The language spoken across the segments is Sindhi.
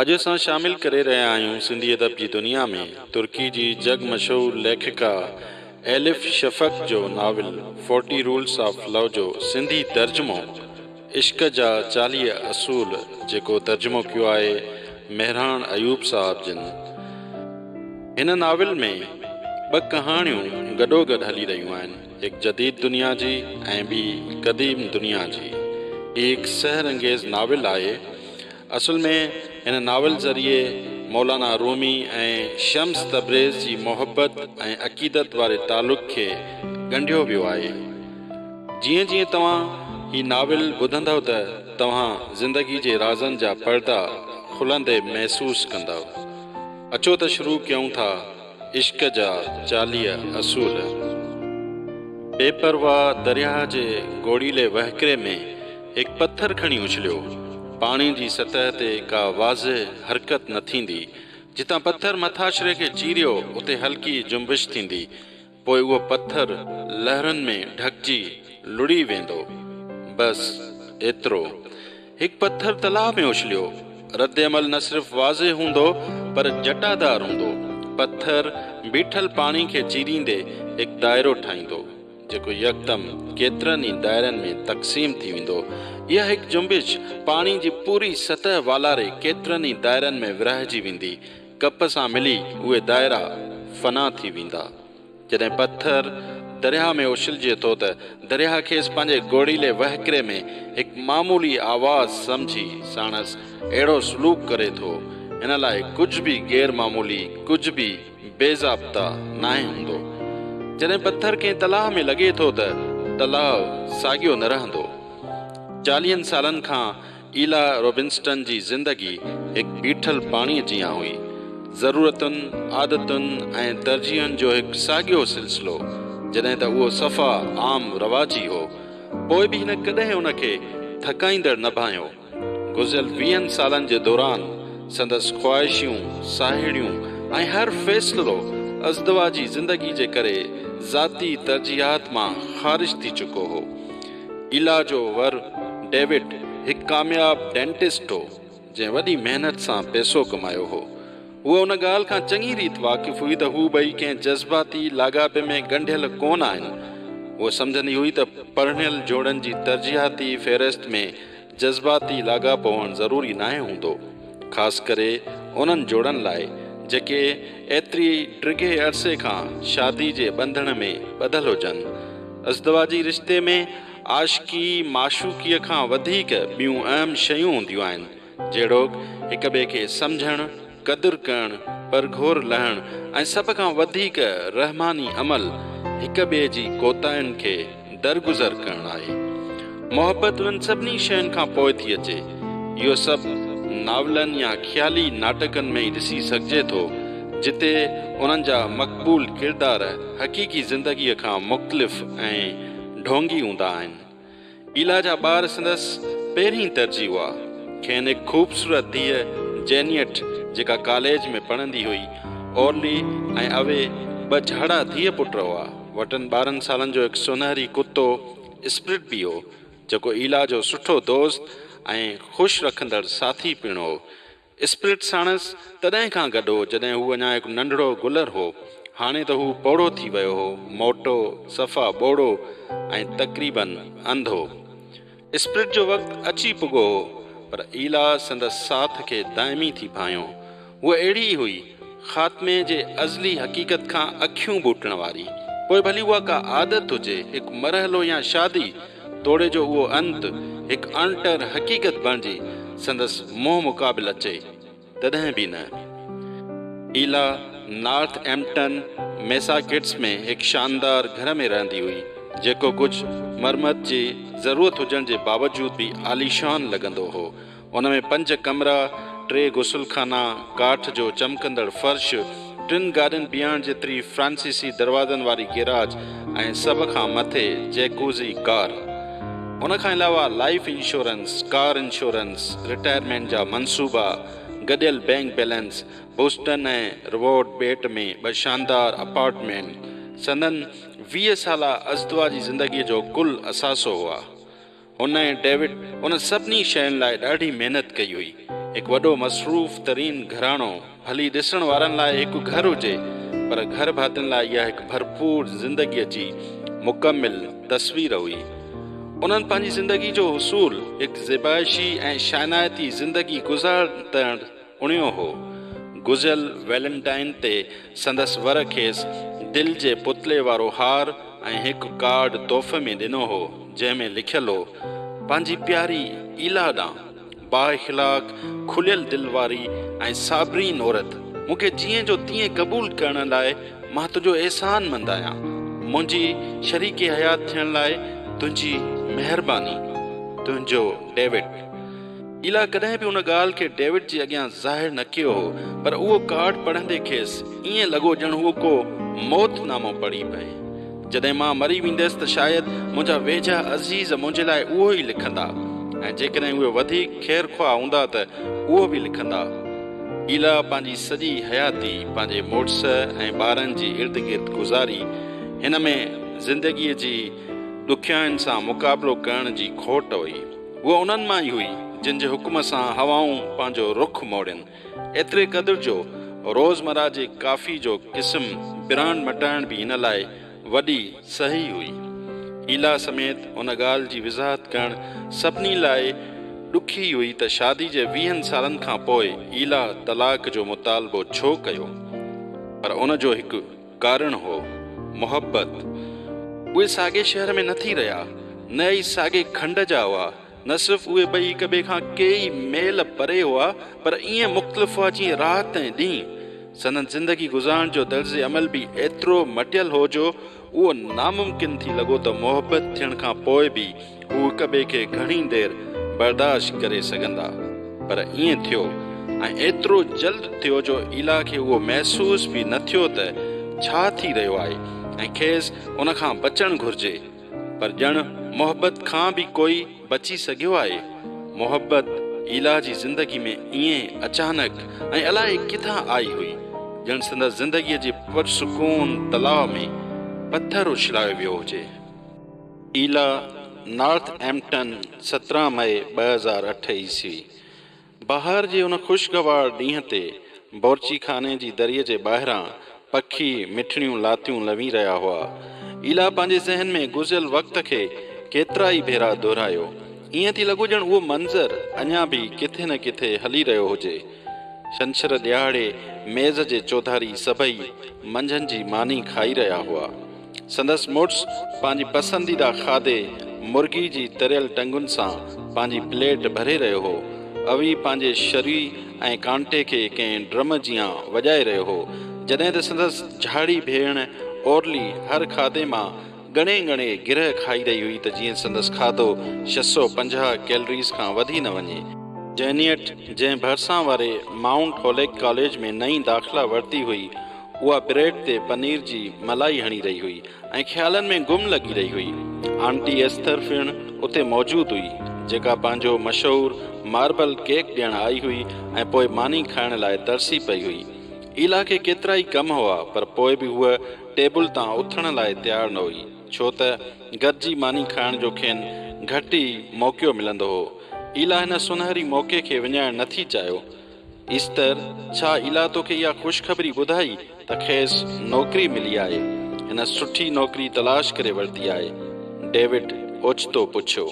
اڄ اسان شامل ڪري رهيا آهيون سنڌي ادب جي دنيا ۾ ترڪي جي جڳ مشهور ليکڪا ايلف شفق جو novel forty rules of love جو سنڌي ترجمو عشق جا 40 اصول جيڪو ترجمو ڪيو آهي مهراڻ ايوب صاحب جن. هن ناول ۾ ٻه ڪهاڻيون گڏوگڏ هلي رهيون آهن هڪ جديد دنيا جي ۽ ٻي قديم دنيا جي. هي هڪ سحر انگيز ناول آهي. اصل ۾ هن ناول ذريعي مولانا رومي ۽ شمس تبريز جي محبت ۽ عقيدت واري تعلق کي ڳنڍيو ويو آهي. جيئن جيئن توهان هي ناول ٻڌندؤ ته توهان زندگي جي رازن جا پردا کلندي محسوس ڪندؤ. اچو ته شروع ڪيون ٿا عشق جا 40 اصول. بي پرواهه درياهه جي گوڙيلي وهڪري ۾ هڪ پٿر کڻي اڇليو. پاڻي جي سطح تي ڪا واضح حرڪت نه ٿيندي. جتان پٿر مٿاڇري کي چيريو، اتي هلڪي جنبش ٿيندي. پوء اهو پٿر لهرن ۾ ڍڪجي لڙهي ويندو. بس ايترو. هڪ پٿر تلاء ۾ اڇليو. ردعمل نه صرف واضح هوندو پر جٽادار هوندو. پٿر بيٺل پاڻي کي چيريندي هڪ دائرو ٺاهيندو. جيڪو يڪدم ڪيترن ئي دائرن ۾ تقسيم ٿي ويندو. اها هڪ جنبش پاڻي جي پوري سطح والاري ڪيترن ئي دائرن ۾ ورهائجي ويندي. ڪپ سان ملي اهي دائرا فنا ٿي ويندا. جڏهن پٿر درياهه ۾ اڇلجي ٿو ته درياهه کيس پنهنجي گوڙيلي وهڪري ۾ هڪ معمولي آواز سمجهي ساڻس اهڙو سلوڪ ڪري ٿو. هن لاء ڪجهه به غير معمولي، ڪجهه به بي ضابطا ناهي هوندو. جڏهن پٿر ڪنهن تلاء ۾ لڳي ٿو ته تلاء ساڳيو نه رهندو. چاليهن سالن کان ايلا روبنسٽن جي زندگي هڪ بيٺل پاڻيء جيان هئي. ضرورتن، عادتن ۽ ترجيحن جو هڪ ساڳيو سلسلو، جڏهن ته اهو صفا عام رواجي هو، پوء به هن ڪڏهن ان کي ٿڪائيندڙ نه ڀانئيو. گذريل ويهن سالن جي دوران سندس خواهشون، ساهيڙيون ۽ هر فيصلو ازدواجي زندگي جي ڪري ذاتي ترجيحات مان خارج ٿي چڪو هو. ايلا جو ور ڊيوڊ هڪ ڪامياب ڊينٽسٽ هو، جنهن وڏي محنت سان پئسو ڪمايو هو. هوء ان ڳالهه کان چڱي ريت واقف هئي ته هو ٻئي ڪنهن جذباتي لاڳاپي ۾ ڳنڍيل ڪونه آهن. هوء سمجهندي هئي ته پرڻيل جوڙن جي ترجيحاتي فهرست ۾ جذباتي لاڳاپو هئڻ ضروري ناهي هوندو، خاص ڪري انهن جوڙن لاء جيڪي ايتري ڊگهي عرصي کان شادي جي ٻنڌڻ ۾ ٻڌل هجن. ازدواجي رشتي ۾ عاشقي معشوقيء کان وڌيڪ ٻيون اهم شيون هونديون آهن، جهڙوڪ هڪ ٻئي کي سمجهڻ، قدر ڪرڻ، پرگهور لهڻ ۽ سڀ کان وڌيڪ رحماني عمل هڪ ٻئي جي ڪوتاهين کي درگذر ڪرڻ آهي. محبت انهن سڀني شين کان پوء ٿي اچي. اهو سڀ ناولن يا خيالي ناٽڪن ۾ ئي ڏسي سگهجي ٿو، جتي انهن جا مقبول ڪردار حقيقي زندگيء کان مختلف ۽ ڍونگي هوندا آهن. ايلا جا ٻار سندس پهرين ترجيح هئا. کين هڪ خوبصورت ڌيء جينيٽ جيڪا ڪاليج ۾ پڙهندي هئي، اورلي ۽ اوي ٻه جهڙا ڌيء پٽ هئا. وٽن 12 سالن جو هڪ سونهري ڪتو اسپرٽ به هو، جيڪو ايلا جو سٺو دوست ۽ خوش رکندڙ ساٿي پڻ هو. اسپرٽ ساڻس تڏهن کان گڏ هو، جڏهن هو اڃا هڪ ننڍڙو گلر هو. هاڻي ته هو پوڙهو ٿي ويو هو، موٽو، صفا ٻوڙو ۽ تقريباً انڌو. اسپرٽ جو وقت اچي پڳو هو، پر ايلا سندس ساٿ کي دائمي ٿي ڀانئيو. هوء اهڙي ئي هئي، خاتمي جي ازلي حقيقت کان اکيون ٻوٽڻ واري. پوء ڀلي اها ڪا عادت هجي، هڪ مرحلو يا شادي، توڙي جو اهو انت هڪ اڻٽر حقيقت بڻجي سندس منهن مقابل اچي، تڏهن به نه. ايلا نارٿ ايمپٽن، ميساڪيٽس ۾ هڪ شاندار گهر ۾ رهندي هئي، جيڪو ڪجهه مرمت جي ضرورت هجڻ جي باوجود به عاليشان لڳندو هو. ان ۾ پنج ڪمرا، ٽي غسل خانا، ڪاٺ جو چمڪندڙ فرش، ٽن گاڏين بيهڻ جيتري فرانسيسي دروازن واري گيراج ۽ سڀ کان مٿي جيڪوزي ڪار. ان کان علاوه life insurance, car insurance, retirement جا منصوبا، گڏيل بئنڪ بيلنس، بوسٽن ۽ روڊ ٻيٽ ۾ ٻه شاندار اپارٽمينٽ سندن 20 سالا ازدواجي زندگيء جو ڪل اثاثو هئا. هن ۽ ڊيوڊ ان سڀني شين لاء ڏاڍي محنت ڪئي هئي. هڪ وڏو مصروف ترين گهراڻو ڀلي ڏسڻ وارن لاء هڪ گهر هجي پر گهر ڀاتين لاء اها هڪ ڀرپور زندگيء جي مڪمل تصوير هئي. انهن پنهنجي زندگي جو حصول هڪ زيبائشي ۽ شانائتي زندگي گذارندڙ اڻيو هو. گذريل ويلنٽائن تي سندس ور کيس دل جي پتلي وارو هار ۽ هڪ ڪارڊ تحفي ۾ ڏنو هو، جنهن ۾ لکيل هو، پنهنجي پياري ايلا ڏانهن، بااخلاق، کليل دل واري ۽ صابرين عورت، مون کي جيئن جو تيئن قبول ڪرڻ لاء مان تنهنجو احسان مند آهيان. منهنجي شريڪ حيات ٿيڻ لاء تنهنجي مهرباني. تنهنجو ڊيوڊ. ايلا ڪڏهن به ان ڳالهه کي ڊيوڊ جي اڳيان ظاهر نه ڪيو هو، پر اهو ڪارڊ پڙهندي کيس ائين لڳو ڄڻ هوء ڪو موت نامو پڙهي پئي. جڏهن مان مري وينديس ته شايد منهنجا ويجها عزيز منهنجي لاء اهو ئي لکندا ۽ جيڪڏهن اهي وڌيڪ خير خواهه هوندا ته اهو به لکندا. ايلا پنهنجي سڄي حياتي پنهنجي مڙس ۽ ٻارن جي ارد گرد گذاري. هن ۾ زندگيء جي ڏکيائين سان مقابلو ڪرڻ جي کوٽ هئي. هوء انهن مان ئي هئي، جن جي حڪم سان هوائون پنهنجو رخ موڙين. ايتري قدر جو روزمره جي ڪافي جو قسم برانڊ مٽائڻ به هن لاء وڏي سهي هئي. ايلا سميت ان ڳالهه جي وضاحت ڪرڻ سڀني لاء ڏکي هئي ته شادي جي ويهن سالن کان پوء ايلا طلاق جو مطالبو ڇو ڪيو. پر ان جو هڪ ڪارڻ هو، محبت. اهي ساڳئي شهر ۾ نه ٿي رهيا، نه ئي ساڳئي کنڊ جا هئا. نه صرف اهي ٻئي هڪ ٻئي کان ڪيئي ميل پري هئا، پر ائين مختلف هئا جيئن رات ۽ ڏينهن. سندن زندگي گذارڻ جو طرز عمل به ايترو مٽيل هو جو اهو ناممڪن ٿي لڳو ته محبت ٿيڻ کان پوء به هو هڪ ٻئي کي گهڻي دير برداشت ڪري سگهندا. پر ائين ٿيو ۽ ايترو جلد ٿيو جو ايلا کي اهو محسوس به نه ٿيو ته ڇا ٿي رهيو آهي ۽ کيس ان کان بچڻ گهرجي. پر ڄڻ محبت کان به ڪوئي بچي سگهيو آهي؟ محبت ايلا جي زندگي ۾ ائين اچانڪ ۽ الائي ڪٿان آئي هئي، ڄڻ سندس زندگيء جي پرسڪون تلاء ۾ پٿر اڇلايو ويو هجي. ايلا، نارٿ ايمپٽن، 17 مئي 2008 عيسوي، بهار جي ان خوشگوار ڏينهن تي بورچي خاني جي دريء جي ٻاهران پکي مٺڙيون لاتيون لوي رهيا هئا. ايلا پنهنجي ذهن ۾ گذريل وقت کي ڪيترائي ڀيرا دهرايو. ائين ٿي لڳو ڄڻ اهو منظر اڃا به ڪٿي نه ڪٿي هلي رهيو هجي. ڇنڇر ڏهاڙي ميز جي چوڌاري سڀئي منجهند جي ماني کائي رهيا هئا. سندس مڙس پنهنجي پسنديده کاڌي مرغي جي تريل ٽنگن سان پنهنجي پليٽ ڀري رهيو هو. اوي پنهنجي شري ۽ ڪانٽي کي ڪنهن ڊرم جيان وڄائي رهيو هو. جڏهن ته سندس جهاڙي ڀيڻ اورلي هر کاڌي مان ڳڻي ڳڻي گرهه کائي رهي هئي ته جيئن سندس کاڌو 650 ڪيلريز کان وڌي نه وڃي. جينيٽ جنهن ڀرسان واري مائونٽ هوليڪ ڪاليج ۾ نئين داخلا ورتي هئي، اها بريڊ تي پنير جي ملائي هڻي رهي هئي ۽ خيالن ۾ گم لڳي رهي هئي. آنٽي ايسٿر پڻ اتي موجود هئي، جيڪا پنهنجو مشهور ماربل ڪيڪ ڏيڻ آئي هئي ۽ پوء ماني کائڻ لاء ترسي پئي هئي. ايلا کي ڪيترائي ڪم هئا، پر پوء به هوء ٽيبل تان اٿڻ لاء تيار نه هئي، ڇو ته گڏجي ماني کائڻ جو کين گهٽ ئي موقعو ملندو هو. ايلا هن سونهري موقعي کي وڃائڻ نه ٿي چاهيو. ايستر، ڇا ايلا توکي اها خوشخبري ٻڌائي ته کيس نوڪري ملي آهي؟ هن سٺي نوڪري تلاش ڪري ورتي آهي. ڊيوڊ اوچتو پڇيو.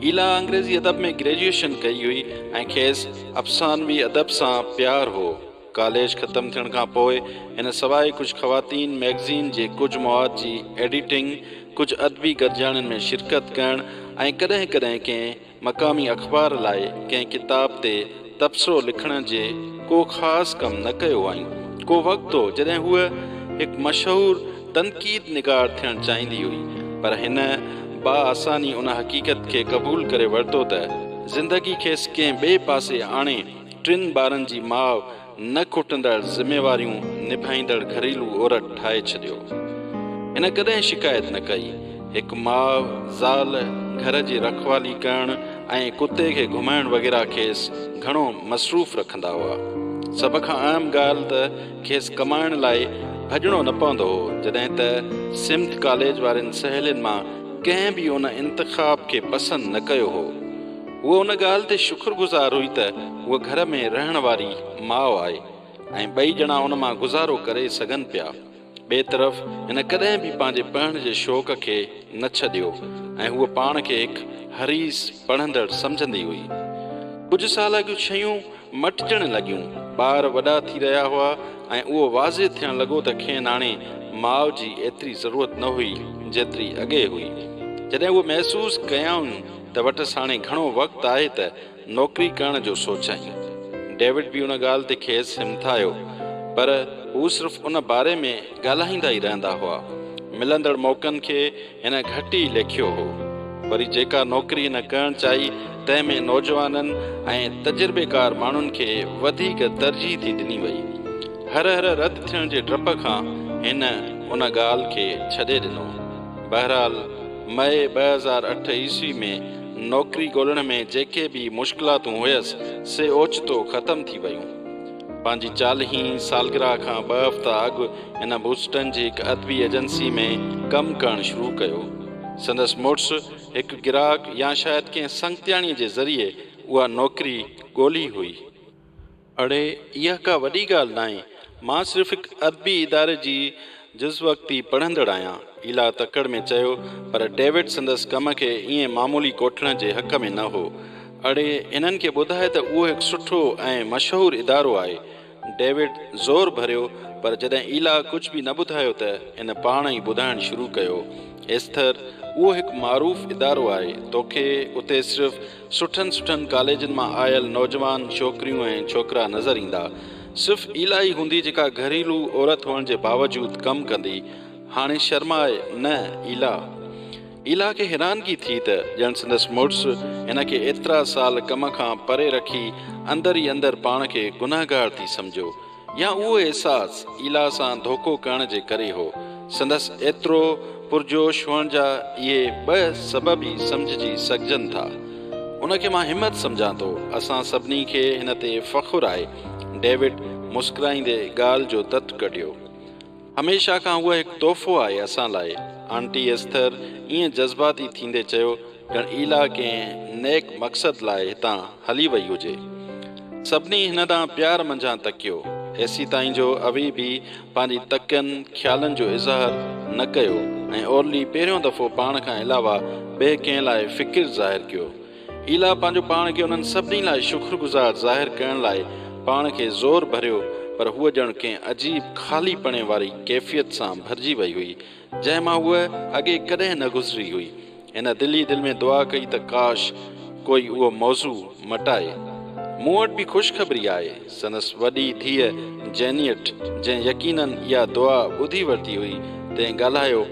ايلا انگريزي ادب ۾ گريجوئيشن ڪئي هئي ۽ کيس افسانوي ادب سان پيار هو. ڪاليج ختم ٿيڻ کان پوء هن سواء ڪجهه خواتين مئگزين جي ڪجهه مواد جي ايڊيٽنگ، ڪجهه ادبي گڏجاڻين ۾ شرڪت ڪرڻ ۽ ڪڏهن ڪڏهن ڪنهن مقامي اخبار لاء ڪنهن ڪتاب تي تبصرو لکڻ جي ڪو خاص ڪم نه ڪيو هئائين. ڪو وقت هو جڏهن هوء هڪ مشهور تنقيد نگار ٿيڻ چاهيندي هئي، پر هن باآساني ان حقيقت کي قبول ڪري ورتو ته زندگي کيس ڪنهن ٻئي پاسي آڻي ٽن ٻارن جي ماء نه کٽندڙ ذميواريون نڀائيندڙ گهريلو عورت ٺاهي ڇڏيو. هن ڪڏهن شڪايت نه ڪئي. هڪ ماء، زال، گهر جي رکوالي ڪرڻ ۽ ڪتي کي گهمائڻ وغيره کيس گهڻو مصروف رکندا هئا. سڀ کان اهم ڳالهه ته کيس ڪمائڻ لاء ڀڄڻو نه پوندو هو، جڏهن ته سمٿ ڪاليج وارين سهيلين مان ڪنهن به ان انتخاب کي پسند نه ڪيو هو. هوء ان ڳالهه تي شڪر گذار هئي ته هوء گهر ۾ رهڻ واري ماء آهي ۽ ٻئي ڄڻا ان مان گذارو ڪري سگهن پيا. ٻئي طرف هن ڪڏهن به پنهنجي پڙهڻ جي شوق کي نه ڇڏيو ۽ هوء پاڻ کي هڪ حريص پڙهندڙ سمجهندي هئي. ڪجهه سال اڳ شيون مٽجڻ لڳيون. ٻار وڏا ٿي رهيا هئا ۽ اهو واضح ٿيڻ لڳو ته کين هاڻي ماء جي ايتري ضرورت نه هئي جيتري اڳي هئي. جڏهن اهو محسوس ڪيائون ته وٽس هاڻي گهڻو وقت آهي ته نوڪري ڪرڻ جو سوچيائين. ڊيوڊ به ان ڳالهه تي کيس همٿايو پر هو صرف ان باري ۾ ڳالهائيندا ئي رهندا هئا. ملندڙ موقعن کي هن گهٽ ئي ليکيو هو. وري جيڪا نوڪري هن ڪرڻ چاهي تنهن ۾ نوجوانن ۽ تجربيڪار ماڻهن کي وڌيڪ ترجيح ٿي ڏني وئي. هر هر رد ٿيڻ جي ڊپ کان هن ان ڳالهه کي ڇڏي ڏنو. بهرحال مئي 2008 عيسوي ۾ نوڪري ڳولڻ ۾ جيڪي به مشڪلاتون هيس سي اوچتو ختم ٿي ويون. پنهنجي چاليهين سالگرهه کان ٻه هفتا اڳ هن بوسٽن جي هڪ ادبي ايجنسي ۾ ڪم ڪرڻ شروع ڪيو. سندس مڙس هڪ گراهڪ يا شايد ڪنهن سنگتياڻيء جي ذريعي اها نوڪري ڳولي هئي. اڙي اها ڪا وڏي ڳالهه ناهي، مان صرف هڪ ادبي اداري جي جزوقتي پڙهندڙ آهيان. ايلا تڪڙ ۾ چيو، پر ڊيوڊ سندس ڪم کي ائين معمولي ڪوٺڻ جي حق ۾ نه هو. اڙي هنن کي ٻڌاء ته اهو هڪ سٺو ۽ مشهور ادارو آهي. ڊيوڊ زور ڀريو، پر جڏهن ايلا ڪجهه به نه ٻڌايو ته هن پاڻ ئي ٻڌائڻ شروع ڪيو. ايسٿر، اهو هڪ معروف ادارو آهي. توکي اتي صرف سٺن سٺن ڪاليجن مان آيل نوجوان ڇوڪريون ۽ ڇوڪرا نظر ايندا. صرف ايلا ئي هوندي جيڪا گهريلو عورت هئڻ جي باوجود ڪم ڪندي. هاڻي شرماء نه ايلا. ايلا کي حيرانگي ٿي ته ڄڻ سندس مڙس هن کي ايترا سال ڪم کان پري رکي اندر ئي اندر پاڻ کي گنهگار ٿي سمجهيو يا اهو احساس ايلا سان ڌوڪو ڪرڻ جي ڪري هو. سندس ايترو پرجوش هئڻ جا اهي ٻه سبب ئي سمجهجي سگهجن ٿا. ان کي مان همت سمجهان ٿو. اسان سڀني کي هن تي فخر آهي. ڊيوڊ مسڪرائيندي ڳالهه جو تت ڪڍيو. هميشه کان هوء هڪ تحفو آهي اسان لاء. آنٽي ايسٿر ائين جذباتي ٿيندي چيو ڄڻ ايلا ڪنهن نيڪ مقصد لاء هتان هلي وئي هجي. سڀني هن ڏانهن پيار منجهان تڪيو. ايسيتائين جو اوي به پنهنجي تڪن خيالن جو اظهار نه ڪيو ۽ اورلي پهريون دفعو پاڻ کان علاوه ٻئي ڪنهن لاء فڪر ظاهر ڪيو. ايلا پنهنجو پاڻ کي انهن سڀني لاء شڪرگذار ظاهر ڪرڻ لاء پاڻ کي زور ڀريو پر هوء ڄڻ ڪنهن عجيب خالي پڻي واري ڪيفيت سان ڀرجي وئي هئي، جنهن مان هوء اڳي ڪڏهن نه گذري هئي. هن دل ئي دل ۾ دعا ڪئي ته ڪاش ڪوئي اهو موضوع مٽائي. مون وٽ به خوشخبري آهي. سندس وڏي ڌيء جينيٽ، جنهن يقيناً اها دعا ٻڌي ورتي هئي، تنهن ڳالهايو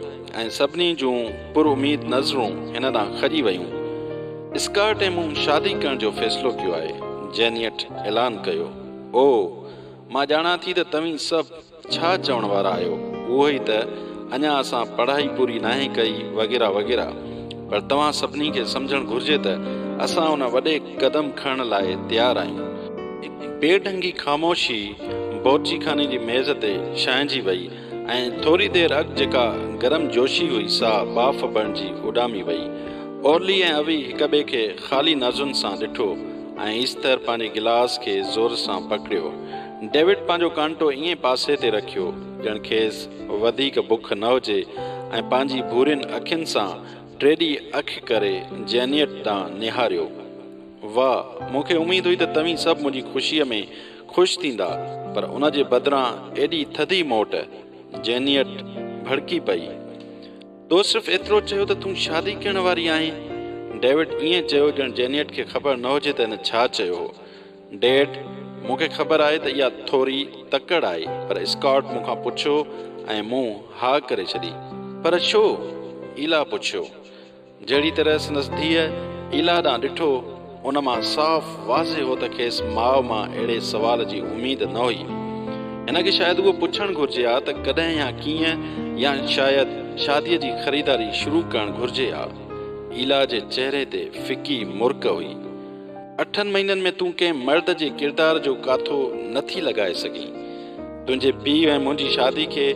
۽ سڀني جون پراميد نظرون هن ڏانهن کڄي ويون. اسڪاٽ ۽ مون شادي ڪرڻ جو فيصلو ڪيو آهي. جينيٽ اعلان ڪيو. او! مان ڄاڻان ٿي ته توهين سڀ ڇا چوڻ وارا آهيو، اهو ئي ته اڃا اسان پڙهائي پوري ناهي ڪئي وغيره وغيره. پر توهان سڀني کي سمجهڻ گهرجي ته اسان ان وڏي قدم کڻڻ لاء تيار آهيون. هڪ بي ڍنگي خاموشي بورچيخاني جي ميز تي ڇانئجي وئي ۽ ٿوري دير اڳ جيڪا گرم جوشي هئي سا ٻاڦ بڻجي اڏامي وئي. اورلي ۽ اوي هڪ ٻئي کي خالي نظرن سان ڏٺو ۽ ايسٿر پنهنجي گلاس کي زور سان پڪڙيو. ڊيوڊ پنهنجو ڪانٽو ائين پاسي تي رکيو ڄڻ کيس وڌيڪ بک نه هجي ۽ پنهنجي ڀورين اکين سان ٽيڏي اک ڪري جينيٽ ڏانهن نهاريو. واهه، مون کي اميد هئي ته توهين سڀ منهنجي خوشيء ۾ خوش ٿيندا، پر ان جي بدران ايڏي ٿڌي موٽ! جينيٽ ڀڙڪي پئي. تو صرف ايترو چيو ته تون شادي ڪرڻ واري آهين؟ ڊيوڊ ائين چيو ڄڻ جينيٽ کي خبر نه هجي ته هن ڇا چيو هو. ڊيڊ، مون کي خبر آهي ته اها ٿوري تڪڙ آهي، پر اسڪاٽ مون کان پڇيو ۽ مون ها ڪري ڇڏي. پر ڇو؟ ايلا پڇيو. جهڙي طرح سندس ڌيء ايلا ڏانهن ڏٺو، ان مان صاف واضح هو ته کيس ماء مان اهڙي سوال جي اميد نه هئي. هن کي شايد اهو پڇڻ گهرجي ها ته ڪڏهن يا ڪيئن يا شايد شاديء جي خريداري شروع ڪرڻ گهرجي ها. ايلا جي چهري تي ڦڪي مرڪ هئي. اٺن مهينن ۾ تون ڪنهن مرد جي ڪردار جو ڪاٿو نه ٿي لڳائي سگهين. تنهنجي پيء ۽ منهنجي شادي کي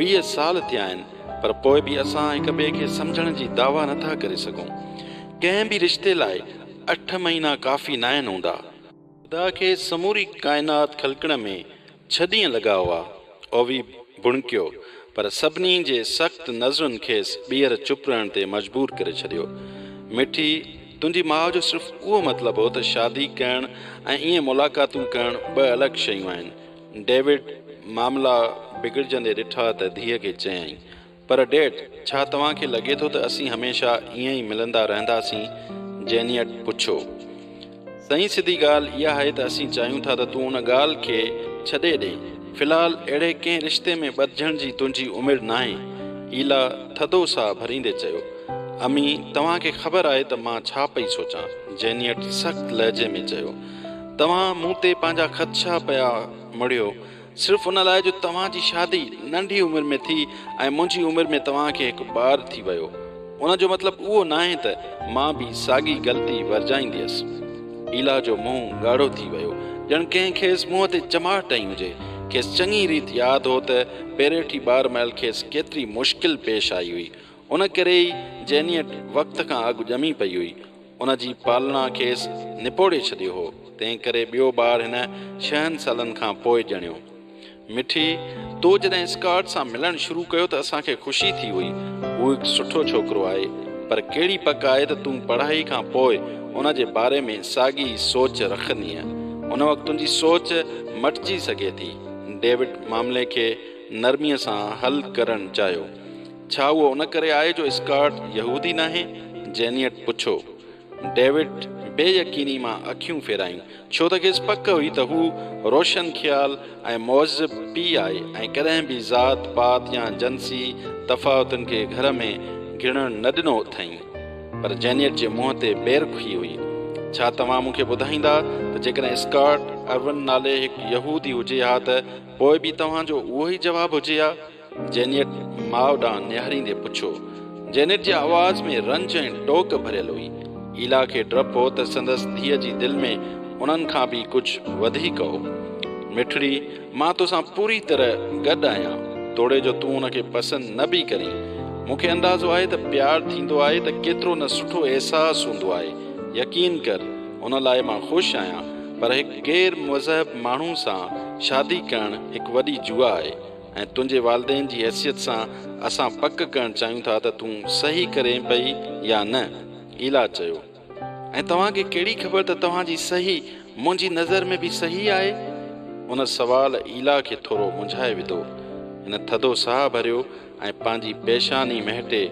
20 سال ٿيا آهن، پر پوء به اسان هڪ ٻئي کي سمجهڻ جي دعويٰ نه ٿا ڪري سگهون. ڪنهن به رشتي لاء اٺ مهينا ڪافي ناهن هوندا. خدا کي سموري ڪائنات خلقڻ ۾ ڇهه ڏينهن لڳا هئا. اووي ڀڻڪيو، پر سڀني جي سخت نظرن کيس ٻيهر چپ رهڻ تي مجبور ڪري ڇڏيو. مٺي، تنهنجي ماء جو صرف اهو مطلب هو ته شادي ڪرڻ ۽ ائين ملاقاتون ڪرڻ ٻه الڳ شيون آهن. ڊيوڊ معاملا بگڙجندي ڏٺا ته ڌيء کي چيائين. پر ڊيڊ، ڇا توهان کي لڳي ٿو ته اسين هميشه ائين ئي ملندا رهنداسين؟ جينيئٽ پڇيو. سئين سڌي ڳالهه اها آهي ته اسين چاهيون ٿا ته تون ان ڳالهه کي ڇڏي ڏي. في الحال اهڙي ڪنهن رشتي ۾ ٻڌجڻ جي تنهنجي عمر ناهي. ايلا ٿڌو ساهه ڀريندي چيو. امي، توهان کي خبر آهي ته مان ڇا پئي سوچان؟ جينيئٽ سخت لهجي ۾ چيو. توهان مون تي پنهنجا خدشا پيا مڙهيو. صرف ان لاء جو توهان جي شادي ننڍي عمر ۾ ٿي ۽ منهنجي عمر ۾ توهان کي هڪ ٻار ٿي ويو. ان جو مطلب اهو ناهي ته مان به ساڳي غلطي ورجائينديس. ايلا جو منهن ڳاڙهو ٿي ويو، ڄڻ ڪنهن کيس منهن تي چماٽ هنئي هجي. کيس چڱي ريت ياد هو ته پيريٺي ٻار مهل کيس ڪيتري مشڪل پيش آئي هئي. ان ڪري ئي جينيئٽ وقت کان اڳ ڄمي پئي هئي. ان جي پالنا کيس نپوڙي ڇڏيو هو، تنهن ڪري ٻيو ٻار هن ڇهن سالن کان پوء ڄڻيو. مٺي، تو جڏهن اسڪاٽ سان ملڻ شروع ڪيو ته اسان کي خوشي ٿي هئي. هو هڪ سٺو ڇوڪرو آهي، پر ڪهڙي پڪ آهي ته تون پڙهائي کان پوء ان جي باري ۾ ساڳي ئي سوچ رکندينء. ان وقت تنهنجي سوچ مٽجي سگهي ٿي. ڊيوڊ معاملي کي نرميء سان حل ڪرڻ چاهيو. ڇا اهو ان ڪري آهي جو اسڪاٽ يهودي ناهي؟ جينيئٽ پڇيو. ڊيوڊ بي يقيني مان اکيون ڦيرايون، ڇو ته کيس پڪ هئي ته هو روشن خيال ۽ مهذب پيء آهي ۽ ڪڏهن به ذات پات يا جنسي تفاوتن کي گهر ۾ گهڙڻ نه ڏنو اٿائين. پر جينيئٽ جي منهن تي بيرخي هئي. ڇا توهان مون کي ٻڌائيندا ته جيڪڏهن اسڪاٽ ارون نالي هڪ يهودي هجي ها ته پوء به توهان جو اهو ئي جواب هجي ها؟ جينيٽ ماء ڏانهن نهاريندي پڇيو. جينيٽ جي آواز ۾ رنج ۽ ٽوڪ ڀريل هئي. ايلا کي ڊپ هو ته سندس ڌيء جي دل ۾ انهن کان به ڪجهه وڌيڪ هو. مٺڙي، مان توسان پوري طرح گڏ آهيان، توڙي جو تون ان کي پسند نه به ڪرين. مون کي اندازو آهي ته پيار ٿيندو آهي ته ڪيترو نه سٺو احساس هوندو آهي. يقين ڪر، ان لاء مان خوش آهيان، پر هڪ غير مذهب ماڻهو سان شادي ڪرڻ هڪ وڏي جوا آهي. ۽ تنهنجي والدين جي حيثيت سان اسان پڪ ڪرڻ چاهيون ٿا ته تون صحيح ڪرين پئي يا نه. ايلا چيو. ۽ توهان کي ڪهڙي خبر ته توهان جي صحيح منهنجي نظر ۾ به صحيح آهي؟ ان سوال ايلا کي ٿورو منجهائي وڌو. هن ٿڌو ساهه ڀريو ۽ پنهنجي پيشاني مهٽي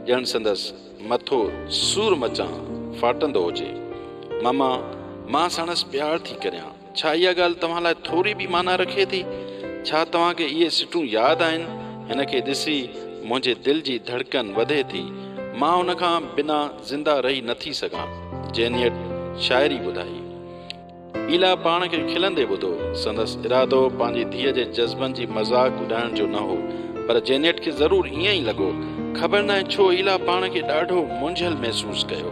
ڄڻ سندس مٿو سور مچان ڦاٽندو هجي. ماما، مان ساڻس پيار ٿي ڪريان. ڇا اها ڳالهه توهان لاء ٿوري به معنيٰ رکي ٿي؟ ڇا توهان کي اهي سٽون ياد آهن؟ هن کي ڏسي منهنجي دل جي ڌڙڪن وڌي ٿي. مان هن کان بنا زنده رهي نه ٿي سگهان. جينيئٽ شاعري ٻڌائي. ايلا پاڻ کي کلندي ٻڌو. سندس ارادو پنهنجي ڌيء جي جذبن جي مذاق اڏائڻ جو نه هو. پر جينيئٽ کي ضرور ائين ئي لڳو. خبر ناهي ڇو ايلا پاڻ کي ڏاڍو منجهيل محسوس ڪيو.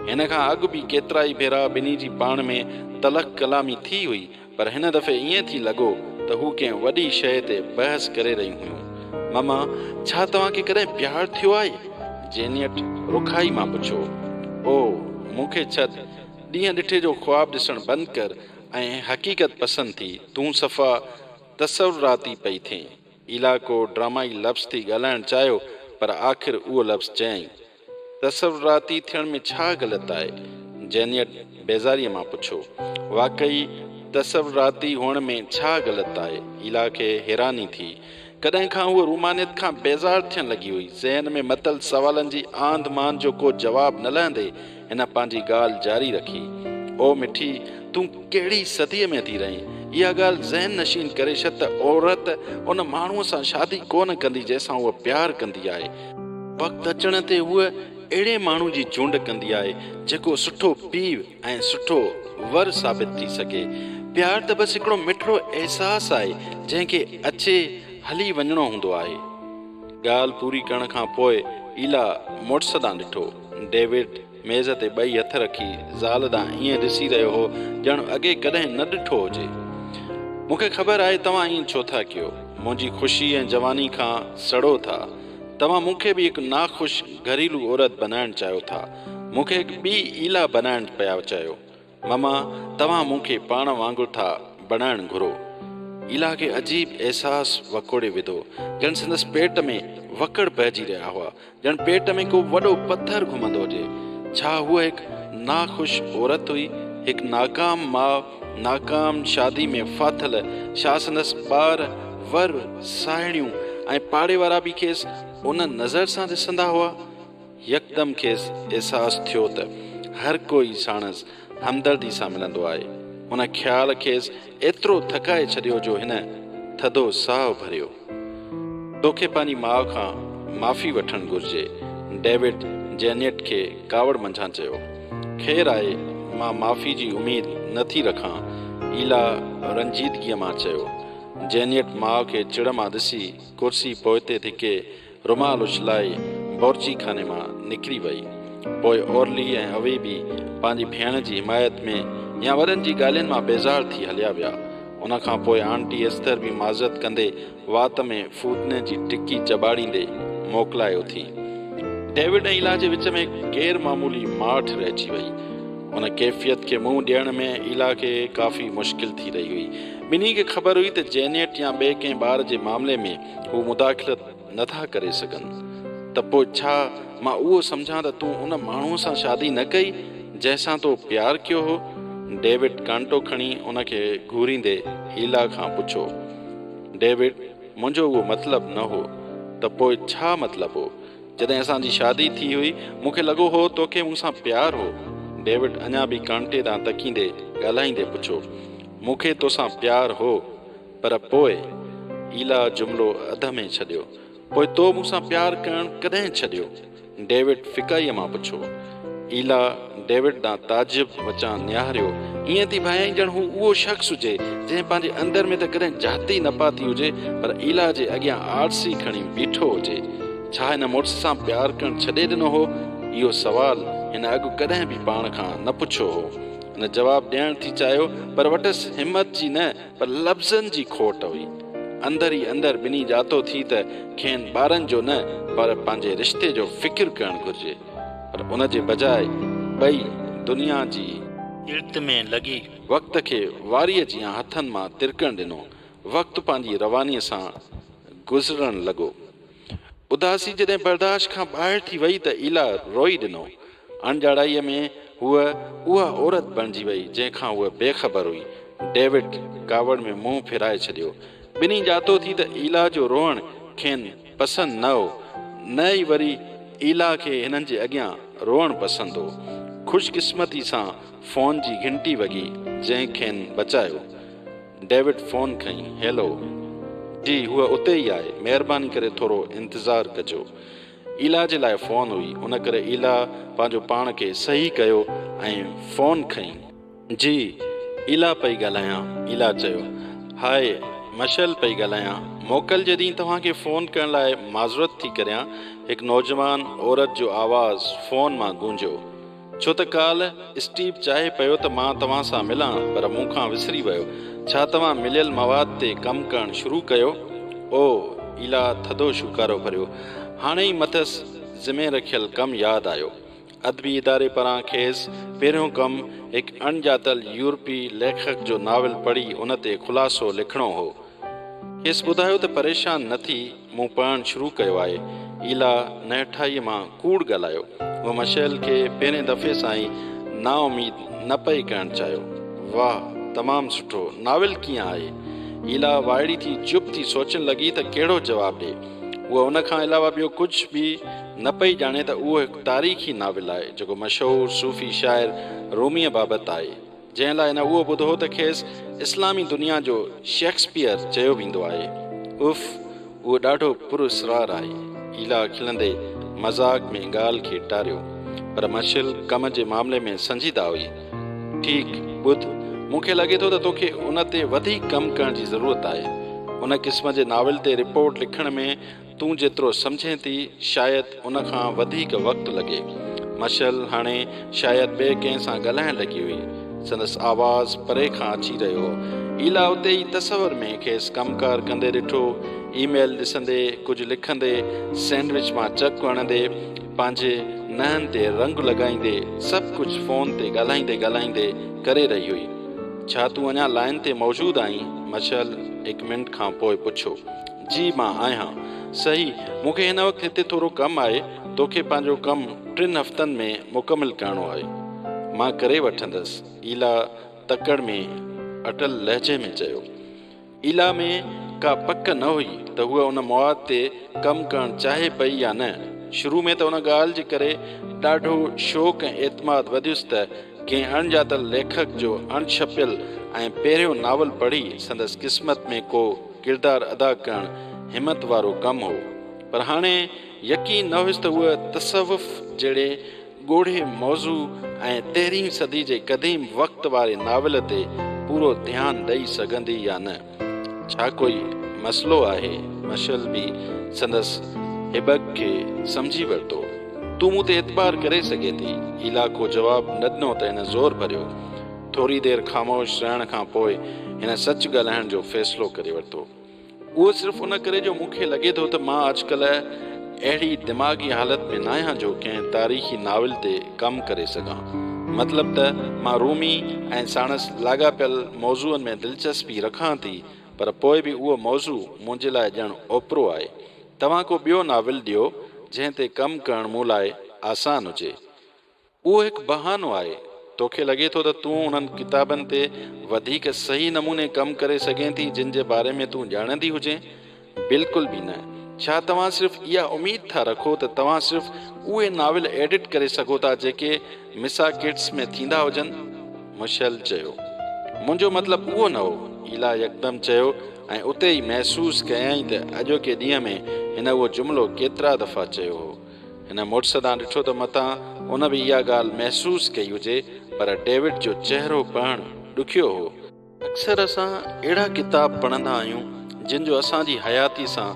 هن کان اڳ به ڪيترائي ڀيرا ٻنهي جي پاڻ ۾ تلخ ڪلامي ٿي هئي، پر هن دفعي ائين ٿي لڳو ته هو ڪنهن وڏي شيء تي بحث ڪري رهيون هيون. ماما، ڇا توهان کي ڪڏهن پيار ٿيو آهي؟ جينيئٽ رکائي مان پڇيو. او، مون کي ڇڏ. ڏينهن ڏٺي جو خواب ڏسڻ بند ڪر ۽ حقيقت پسند ٿي. تون صفا تصوراتي پئي ٿئين. ايلا ڪو ڊرامائي لفظ ٿي ڳالهائڻ چاهيو، پر آخر اهو لفظ چيائين. تصوراتي ٿيڻ ۾ ڇا غلط آهي؟ جينيئٽ بيزاريء مان پڇيو. واقعي تصوراتي هئڻ ۾ ڇا غلط آهي؟ ايلا کي حيراني ٿي. ڪڏهن کان هوء رومانيت کان بيزار ٿيڻ لڳي هئي. ذهن ۾ متل سوالن جي آنڌ مانڌ جو ڪو جواب نه لهندي هن پنهنجي ڳالهه جاري رکي. او مٺي، تون ڪهڙي صديء ۾ ٿي رهين؟ اها ڳالهه ذهن نشين ڪري ڇڏ ته عورت ان ماڻهوء سان شادي ڪونه ڪندي جنهن سان هوء پيار ڪندي آهي. وقت اچڻ تي هوء اهڙي ماڻهو جي چونڊ ڪندي آهي، جيڪو سٺو پيء ۽ سٺو ور ثابت ٿي سگهي. پيار ته بس هڪڙو مٺڙو احساس آهي، جنهن کي اچي هلي وڃڻو هوندو آهي. ڳالهه پوري ڪرڻ کان پوء ايلا مڙس ڏانهن ڏٺو. ڊيوڊ ميز تي ٻئي هٿ رکي زال ڏانهن ائين ڏسي رهيو هو، ڄڻ اڳي ڪڏهن نه ڏٺو هجي. مون کي خبر آهي توهان ائين ڇو ٿا ڪيو. منهنجي خوشي ۽ جواني کان سڙو ٿا. توهان مون کي به هڪ ناخوش گهريلو عورت بنائڻ چاهيو ٿا. مون کي هڪ ٻي ايلا بنائڻ پيا چاهيو. ماما، توهان مون کي پاڻ وانگر ٿا بڻائڻ گهرو. ايلا کي عجيب احساس وڪوڙي وڌو، ڄڻ سندس پيٽ ۾ وڪڙ پئجي رهيا هئا، ڄڻ پيٽ ۾ ڪو وڏو پٿر گهمندو هجي. ڇا هوء هڪ ناخوش عورت هئي؟ هڪ ناڪام ماء، ناڪام شادي ۾ ڦاٿل؟ ڇا سندس ٻار، ور، ساهيڙيون ۽ پاڙي وارا به کيس ان نظر سان ڏسندا هئا؟ يڪدم کيس احساس ٿيو ته هر ڪوئي ساڻس همدردي سان ملندو آهي. ان خيال کيس ايترو ٿڪائي ڇڏيو جو هن ٿڌو ساهه ڀريو. توکي پنهنجي ماء کان معافي وٺڻ گهرجي. ڊيوڊ جينيٽ کي ڪاوڙ منجهان چيو. خير آهي، مان معافي جي اميد نه ٿي رکان. ايلا رنجيدگيء مان چيو. جينيٽ ماء کي چڙ مان ڏسي ڪرسي پوئتي ڌڪي رومال اڇلائي بورچي خاني مان نڪري وئي. پوء اورلي ۽ اوي به پنهنجي ڀيڻ جي حمايت ۾ يا وڏن جي ڳالهين مان بيزار ٿي هليا ويا. ان کان پوء آنٽي ايسٿر به معذرت ڪندي وات ۾ ڦودني جي ٽڪي چٻاڙيندي موڪلائي اٿي. ڊيوڊ ۽ ايلا جي وچ ۾ هڪ غير معمولي ماٺ رهجي وئي. ان ڪيفيت کي منهن ڏيڻ ۾ ايلا کي ڪافي مشڪل ٿي رهي هئي. ٻنهي کي خبر هئي ته جينيٽ يا ٻئي ڪنهن ٻار جي معاملي ۾ هو مداخلت نه ٿا ڪري سگهن ته پوء ڇا مان اهو سمجهان ته تون ان ماڻهوء سان شادي نه ڪئي جنهن سان تو پيار ڪيو هو؟ ڊيوڊ ڪانٽو کڻي ان کي گهوريندي ايلا کان پڇيو. ڊيوڊ، منهنجو اهو مطلب نه هو. ته پوء ڇا مطلب هو؟ جڏهن اسان جي شادي ٿي هئي، مون کي لڳو هو توکي مون سان پيار هو. ڊيوڊ اڃا به ڪانٽي ڏانهن تڪيندي ڳالهائيندي پڇيو. مون کي توسان پيار هو. پر پوء؟ ايلا جملو اڌ ۾ ڇڏيو. پوء تو مون سان پيار ڪرڻ ڪڏهن ڇڏيو؟ ڊيوڊ ڦڪائيء مان پڇيو. ايلا ڊيوڊ ڏانهن تعجب وچان نهاريو. ائين ٿي ڀانيائين ڄڻ هو اهو شخص هجي، جنهن پنهنجي اندر ۾ ته ڪڏهن جهاتي ئي نه پاتي هجي، پر ايلا جي اڳيان آرسي کڻي بيٺو هجي. ڇا هن مڙس سان پيار ڪرڻ ڇڏي ڏنو هو؟ اهو سوال هن اڳ ڪڏهن به پاڻ کان نه پڇيو هو. هن جواب ڏيڻ ٿي چاهيو، پر وٽس همت جي نه، پر لفظن جي کوٽ هئي. اندر ئي اندر ٻنهي ڄاتو ٿي ته کين ٻارن جو نه پر پنهنجي رشتي جو فڪر ڪرڻ گهرجي. پر ان جي بجاء ٻئي دنيا جي. ارت ۾ لڳي وقت کي واريء جيان هٿن مان ترڪڻ ڏنو. وقت پنهنجي روانيء سان گذرڻ لڳو. اداسي جڏهن برداشت کان ٻاهر ٿي وئي ته ايلا روئي ڏنو. اڻڄاڻائيء ۾ هوء اها عورت بڻجي وئي جنهن کان هوء بي خبر هئي. ڊيوڊ ڪاوڙ ۾ منهن ڦيرائي ڇڏيو. ٻنهي ڄاتو ٿي ته ايلا جو روئڻ کين پسند نه هو، نه ئي وري ايلا کي هنن جي اڳيان روئڻ پسند هو. خوش قسمتي سان فون جي گهنٽي وڳي جنهن کين بچايو. ڊيوڊ فون کنئي، هيلو. جي، هوء اتي ئي آهي، مهرباني ڪري ٿورو انتظار ڪجو. ايلا جي لاء فون هئي، ان ڪري ايلا پنهنجو پاڻ کي صحيح ڪيو ۽ فون کنئي. جي، ايلا پئي ڳالهايان. ايلا چيو. هاء، مشعل پئي ڳالهايان. موڪل جي ڏينهن توهان کي فون ڪرڻ لاء معذرت ٿي ڪريان. هڪ نوجوان عورت جو آواز فون مان گونجيو. ڇو ته ڪالهه اسٽيو چاهي پيو ته مان توهان سان ملان پر مون کان وسري ويو. ڇا توهان مليل مواد تي ڪم ڪرڻ شروع ڪيو؟ اوه! ايلا ٿڌو شوڪارو ڀريو. هاڻي ئي مٿس ذمي رکيل ڪم ياد آيو. ادبي اداري پاران کيس پهريون ڪم هڪ اڻڄاتل يورپي ليکڪ جو ناول پڙهي ان تي خلاصو لکڻو هو. کيس ٻڌايو ته پريشان نه ٿي، مون پڙهڻ شروع ڪيو آهي. ايلا نهٺائيء مان ڪوڙ ڳالهايو. هوء مشيل کي پهرين دفعي سان ئي نااميد نه پئي ڪرڻ چاهيو. واهه، تمام سٺو. ناول ڪيئن آهي؟ ايلا وائڙي ٿي چپ ٿي سوچڻ لڳي ته ڪهڙو جواب ڏئي. هوء ان کان علاوه ٻيو ڪجهه به نه پئي ڄاڻي ته اهو هڪ تاريخي ناول آهي، جيڪو مشهور صوفي شاعر روميء بابت آهي. جنهن لاء هن اهو ٻڌو هو ته کيس اسلامي دنيا جو شيڪسپيئر چيو ويندو آهي. اف! اهو ڏاڍو پراسرار آهي. ايلا کلندي مذاق ۾ ڳالهه کي ٽاريو. پر مشل ڪم جي معاملي ۾ سنجيده هئي. ٺيڪ، ٻڌ، مون کي لڳي ٿو ته توکي ان تي وڌيڪ ڪم ڪرڻ جي ضرورت آهي. ان قسم جي ناول تي رپورٽ لکڻ ۾ تون جيترو سمجهين ٿي، شايد ان کان وڌيڪ وقت لڳي. مشعل هاڻي شايد ٻئي ڪنهن سان ڳالهائڻ لڳي هئي. سندس آواز پري کان اچي رهيو هو. ايلا اتي ئي تصور ۾ کيس ڪم ڪار ڪندي ڏٺو. اي ميل ڏسندي، ڪجهه لکندي، سينڊوچ مان چڪ هڻندي، پنهنجي ننهن تي رنگ لڳائيندي سڀ ڪجهه فون تي ڳالهائيندي ڳالهائيندي ڪري رهي هئي. ڇا تون اڃا لائين تي موجود آهين؟ مشعل هڪ منٽ کان پوء پڇيو. جي مان آهيان. صحيح، مون کي هن وقت هتي ٿورو ڪم آهي، توکي پنهنجو ڪم ٽن هفتن ۾ مڪمل ڪرڻو آهي. مان ڪري وٺندس. ايلا تڪڙ ۾ اٽل لهجي ۾ چيو. ايلا ۾ ڪا پڪ نه هئي ته هوء ان مواد تي ڪم ڪرڻ چاهي پئي يا نه. شروع ۾ ته ان ڳالهه جي ڪري ڏاڍو شوق ۽ اعتماد وڌيس ته ڪنهن اڻڄاتل ليکڪ جو اڻڇپيل ۽ پهريون ناول پڙهي سندس قسمت ۾ ڪو ڪردار ادا ڪرڻ همت وارو ڪم هو. پر هاڻي يقين نه هيس ته هوء تصوف جهڙي ڳوڙهي موضوع ۽ تيرهين صدي جي قديم وقت واري ناول تي پورو ڌيان ڏئي سگهندي يا نه. ڇا ڪوئي مسئلو آهي؟ مشعل به سندس هٻڪ کي سمجهي ورتو. تون مون تي اعتبار ڪري سگهين ٿي. ايلا ڪو جواب نه ڏنو ته هن زور ڀريو. ٿوري دير خاموش رهڻ کان پوء هن سچ ڳالهائڻ جو فيصلو ڪري ورتو. اهو صرف ان ڪري جو مون کي لڳي ٿو ته مان اڄڪلهه اهڙي دماغي حالت ۾ ناهيان جو ڪنهن تاريخي ناول تي ڪم ڪري سگهان. مطلب ته مان رومي ۽ ساڻس لاڳاپيل موضوعن ۾ دلچسپي رکان ٿي پر پوء به اهو موضوع منهنجي لاء ڄڻ اوپرو آهي. توهان ڪو ٻيو ناول ڏيو جنهن تي ڪم ڪرڻ مون لاء آسان هجي. اهو هڪ بهانو آهي. توکي لڳي ٿو ته تون انهن ڪتابن تي وڌيڪ صحيح نموني ڪم ڪري سگهين ٿي جن جي باري ۾ تون ڄاڻندي هجين؟ بلڪل به نه. ڇا توهان صرف اها اميد ٿا رکو ته توهان صرف اهي ناول ايڊٽ ڪري سگهو ٿا جيڪي مساڪيٽس ۾ ٿيندا هجن؟ مشعل چيو. منهنجو مطلب اهو نه هو. ايلا يڪدم چيو ۽ اتي ئي محسوس ڪيائين ته اڄوڪي ڏينهن ۾ هن اهو جملو ڪيترا دفعا چيو هو. هن مڙس ڏانهن ڏٺو ته متان ان به اها ڳالهه محسوس ڪئي هجي، پر ڊيوڊ جو چهرو پڙهڻ ڏکيو هو. اڪثر اسان اهڙا ڪتاب پڙهندا آهيون، جن جو اسان جي حياتي سان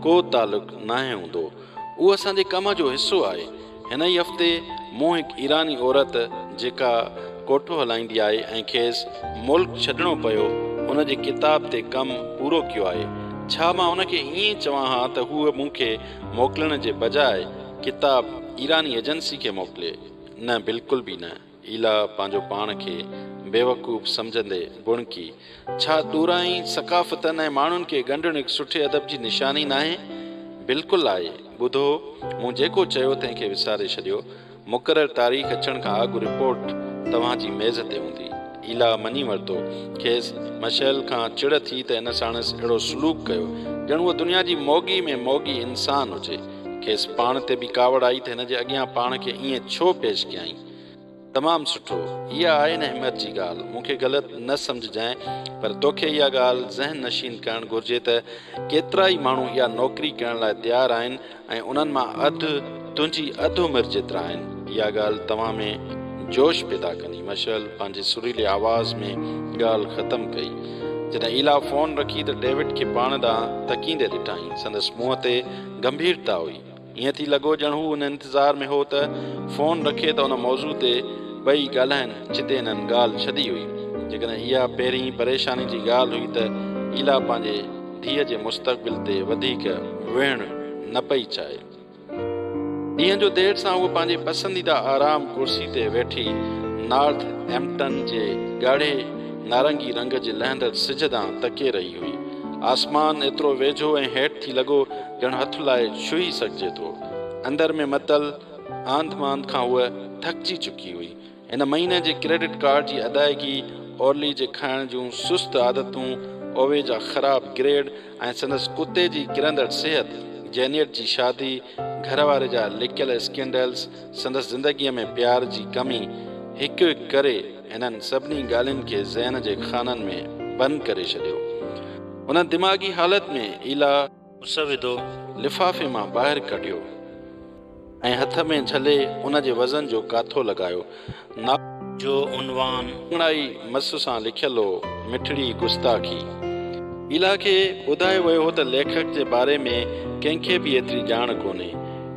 ڪو تعلق ناهي هوندو. اهو اسان جي ڪم جو حصو آهي. هن ئي هفتي مون هڪ ايراني عورت، جيڪا ڪوٺو هلائيندي آهي ۽ کيس ملڪ ڇڏڻو پيو، ان جي ڪتاب تي ڪم پورو ڪيو آهي. ڇا مان ان کي ائين چوان ها ته هوء مون کي موڪلڻ جي بجاء ڪتاب ايراني ايجنسي کي موڪلي؟ نه بلڪل به نه. ايلا پنهنجو پاڻ کي بيوقوف سمجهندي ڀڻڪي. ڇا ڏورانهين ثقافتن ۽ ماڻهن کي ڳنڍڻ هڪ سٺي ادب جي نشاني ناهي؟ بلڪل آهي. ٻڌو، مون جيڪو چيو تنهن کي وساري ڇڏيو. مقرر تاريخ اچڻ کان اڳ رپورٽ توهان جي ميز تي هوندي. ايلا مڃي ورتو. کيس مشعل کان چڙ ٿي ته هن ساڻس اهڙو سلوڪ ڪيو، ڄڻ هوء دنيا جي موڳي ۾ موڳي انسان هجي. کيس پاڻ تي به ڪاوڙ آئي ته هن جي اڳيان پاڻ کي ائين ڇو پيش ڪيائين. تمام سٺو. اها آهي نه همت جي ڳالهه. مون کي غلط نه سمجهجانء پر توکي اها ڳالهه ذهن نشين ڪرڻ گهرجي ته ڪيترائي ماڻهو اها نوڪري ڪرڻ لاء تيار آهن ۽ انهن مان اڌ تنهنجي اڌ عمر جيترا آهن. اها ڳالهه توهان ۾ جوش پيدا ڪندي. مشعل پنهنجي سريلي آواز ۾ ڳالهه ختم ڪئي. جڏهن ايلا فون رکي ته ڊيوڊ کي پاڻ ڏانهن تڪيندي ڏٺائين. سندس منهن تي گنڀيرتا هئي. ائين ٿي لڳو ڄڻ هو ان انتظار ۾ هو ته فون رکي ته ان موضوع تي ٻئي ڳالهائين جتي هنن ڳالهه ڇڏي هئي. جيڪڏهن اها پهرين پريشاني جي ڳالهه هئي ته ايلا پنهنجي ڌيء جي مستقبل تي وڌيڪ ويهڻ نه پئي چاهي. ڏينهن جو دير سان هوء پنهنجي پسنديده آرام ڪرسي تي ويٺي نارٿ ايمپٽن جي ڳاڙهي نارنگي رنگ جي لهندڙ سج ڏانهن تڪي رهي هئي. آسمان ايترو ويجهو ۽ هيٺ ٿي لڳو ڄڻ هٿ لائي ڇهي سگهجي ٿو. اندر ۾ متل آنڌ مانڌ کان هوء ٿڪجي چڪي هئي. هن مهيني جي ڪريڊٽ ڪارڊ جي ادائگي، اورلي جي کائڻ جون سست عادتون، اووي جا خراب گريڊ ۽ سندس ڪتي جي ڪرندڙ صحت، جينيٽ جي شادي، گهر واري جا لڪيل اسڪينڊلز، سندس زندگيء ۾ پيار جي ڪمي، هڪ هڪ ڪري انهن سڀني ڳالهين کي ذهن جي خانن ۾ بند ڪري ڇڏيو. ان دماغي حالت ۾ ايلا. مسودو لفافي مان ٻاهر ڪڍيو ۽ هٿ ۾ جهلي ان جي وزن جو ڪاٿو لڳايو. ناول. جو عنوان. واڱڻائي مس سان لکيل هو، مٺڙي گستاخي. ايلا کي ٻڌايو ويو هو ته ليکڪ جي باري ۾ ڪنهن کي به ايتري ڄاڻ ڪونهي.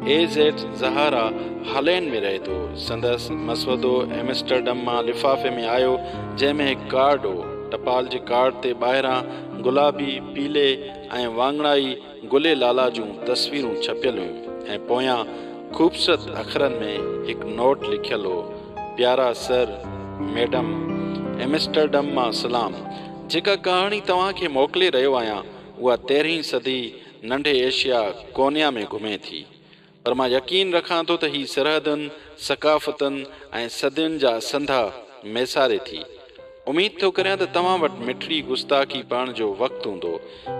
اي زيڊ زهارا هالينڊ ۾ رهي ٿو. سندس مسودو ايمسٽرڊم مان لفافي ۾ آيو، جنهن ۾ هڪ ڪارڊ هو. ٽپال جي ڪارڊ تي ٻاهران گلابي، پيلي ۽ واڱڻائي گلي لالا جون تصويرون ڇپيل هيون ۽ پويان خوبصورت اکرن ۾ هڪ نوٽ لکيل هو، پيارا سر، ميڊم، ايمسٽرڊم مان سلام. جيڪا ڪهاڻي توهان کي موڪلي رهيو آهيان، اها تيرهين صدي ننڍي ايشيا ڪونيا ۾ گهمي ٿي. پر مان يقين رکان ٿو ته هي سرحدن، ثقافتن ۽ صدين جا سنڌا ميساري ٿي. اميد ٿو ڪريان ته توهان وٽ مٺڙي گستاخي پڙهڻ جو وقت هوندو.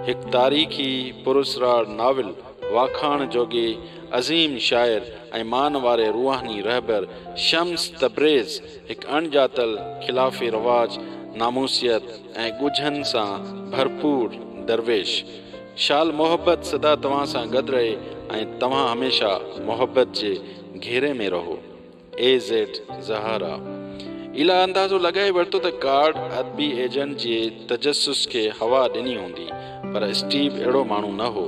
هڪ تاريخي پراسرار ناول واکاڻ جوڳي عظيم شاعر ۽ مان واري روحاني رهبر شمس تبريز هڪ اڻڄاتل خلاف رواج ناموسيت ۽ ڳجهن سان ڀرپور درويش. شال محبت سدا توهان سان گڏ رهي ۽ توهان هميشه محبت جي گهيري ۾ رهو. اي زيڊ زهارا ايلا اندازو لڳائي ورتو ته ڪارڊ ادبي ايجنٽ جي تجسس کي هوا ڏني هوندي، پر اسٽيو اهڙو ماڻهو نه هو،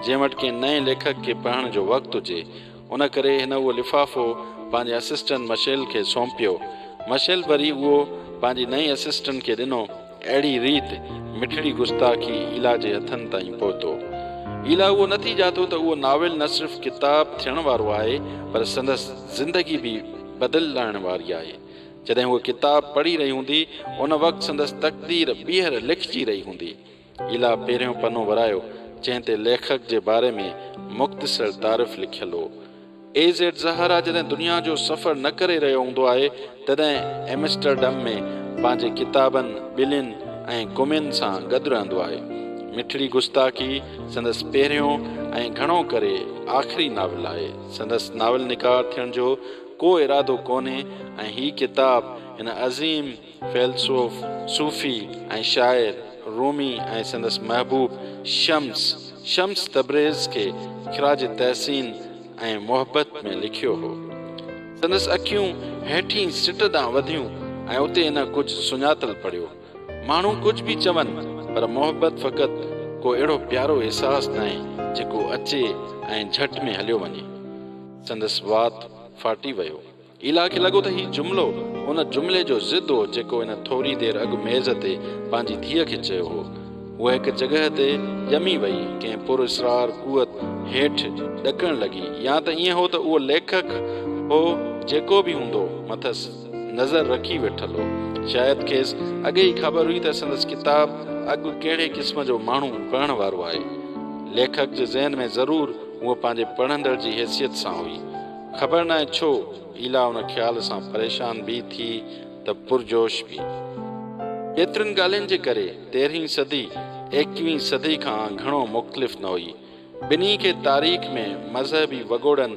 جنهن وٽ ڪنهن نئين ليکڪ کي پڙهڻ جو وقت هجي. ان ڪري هن اهو لفافو پنهنجي اسسٽنٽ مشيل کي سونپيو. مشيل وري اهو پنهنجي نئين اسسٽنٽ کي ڏنو. اهڙي ريت مٺڙي گستاخي ايلا جي هٿن تائين پهتو. ايلا اهو نه ٿي ڄاتو ته اهو ناول نه صرف ڪتاب ٿيڻ وارو آهي پر سندس زندگي به بدلائڻ واري آهي. جڏهن هوء ڪتاب پڙهي رهي هوندي ان وقت سندس تقدير ٻيهر لکجي رهي هوندي. ايلا پهريون پنو ورايو جنهن تي ليکڪ جي باري ۾ مختصر تعارف لکيل هو. اي زيڊ زهارا جڏهن دنيا جو سفر نه ڪري رهيو هوندو آهي تڏهن ايمسٽرڊم ۾ پنهنجي ڪتابن، ٻلين ۽ ڪمين سان گڏ رهندو آهي. مٺڙي گستاخي سندس پهريون ۽ گهڻو ڪري آخري ناول آهي. سندس ناول نگار ٿيڻ جو ڪو ارادو ڪونهي ۽ هي ڪتاب هن عظيم فيلسوف، صوفي ۽ شاعر رومي ۽ سندس محبوب شمس، شمس تبريز کي خراج تحسين ۽ محبت ۾ لکيو هو. سندس اکيون هيٺين سٽ ڏانهن وڌيون ۽ اتي هن ڪجهه سڃاتل پڙهيو. ماڻهو ڪجهه به چون پر محبت فقط ڪو اهڙو پيارو احساس ناهي جيڪو اچي ۽ جهٽ ۾ هليو وڃي. سندس وات ڦاٽي ويو. ايلا کي لڳو ته هي جملو ان جملي جو ضد هو جيڪو هن ٿوري دير اڳ ميز تي پنهنجي ڌيء کي چيو هو. هوء هڪ جڳهه تي ڄمي وئي، ڪنهن پراسرار قوت هيٺ ڏڪڻ لڳي يا ته ائين هو ته اهو ليکڪ هو جيڪو به هوندو مٿس نظر رکي ويٺل هو. شايد کيس اڳي ئي خبر هئي ته سندس ڪتاب اڳ ڪهڙي قسم جو ماڻهو پڙهڻ وارو آهي. ليکڪ جي ذهن ۾ ضرور هوء پنهنجي پڙهندڙ جي حيثيت سان هئي. خبر ناهي ڇو ايلا ان خيال سان پريشان به ٿي ته پرجوش به. ڪيترين ڳالهين جي ڪري تيرهين صدي ايڪويهين صدي کان گهڻو مختلف نه هئي. ٻنهي کي تاريخ ۾ مذهبي وڳوڙن،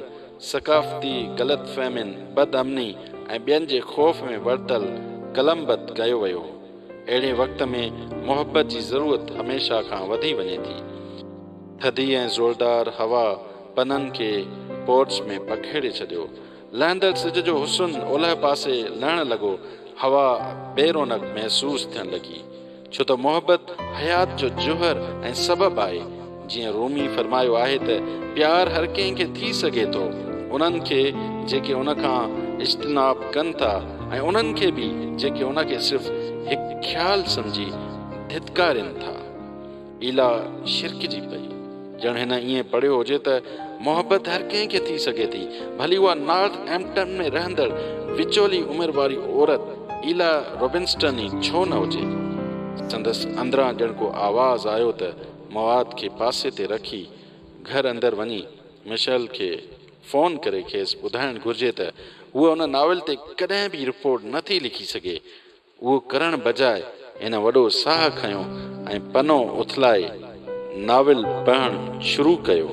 ثقافتي غلط فهمين، بد امني ۽ ٻين جي خوف ۾ ورتل قلمبند ڪيو ويو هو. اهڙي وقت ۾ محبت جي ضرورت هميشه کان وڌي وڃي ٿي. ٿڌي ۽ زوردار هوا پنن کي پورچ ۾ پکيڙي ڇڏيو. لهندڙ سج جو حسن اولهه پاسي لهڻ لڳو. هوا بي رونق محسوس ٿيڻ لڳي. ڇو ته محبت حيات جو جوهر ۽ سبب آهي. جيئن رومي فرمايو آهي ته پيار هر ڪنهن کي ٿي سگهي ٿو، انهن کي جيڪي ان کان اجتناب ڪن ٿا ۽ انهن کي به جيڪي ان کي صرف هڪ خيال سمجهي ڌتڪارين ٿا. ايلا شرڪجي پئي. ڄڻ هن ائين پڙهيو هجي ته محبت هر ڪنهن کي ٿي سگهي ٿي، ڀلي اها نارٿ ايمپٽن ۾ رهندڙ وچولي عمر واري عورت ايلا روبنسٽن ئي ڇو نه هجي. سندس اندران ڄڻ ڪو آواز آيو ته مواد کي پاسي تي رکي گهر اندر وڃي مشعل کي فون ڪري کيس ٻڌائڻ گهرجي ته هوء ان ناول تي ڪڏهن به رپورٽ نه ٿي لکي سگهي. اهو ڪرڻ بجاء هن وڏو ساهه کنيو ۽ پنو اٿلائي ناول پڙهڻ شروع ڪيو.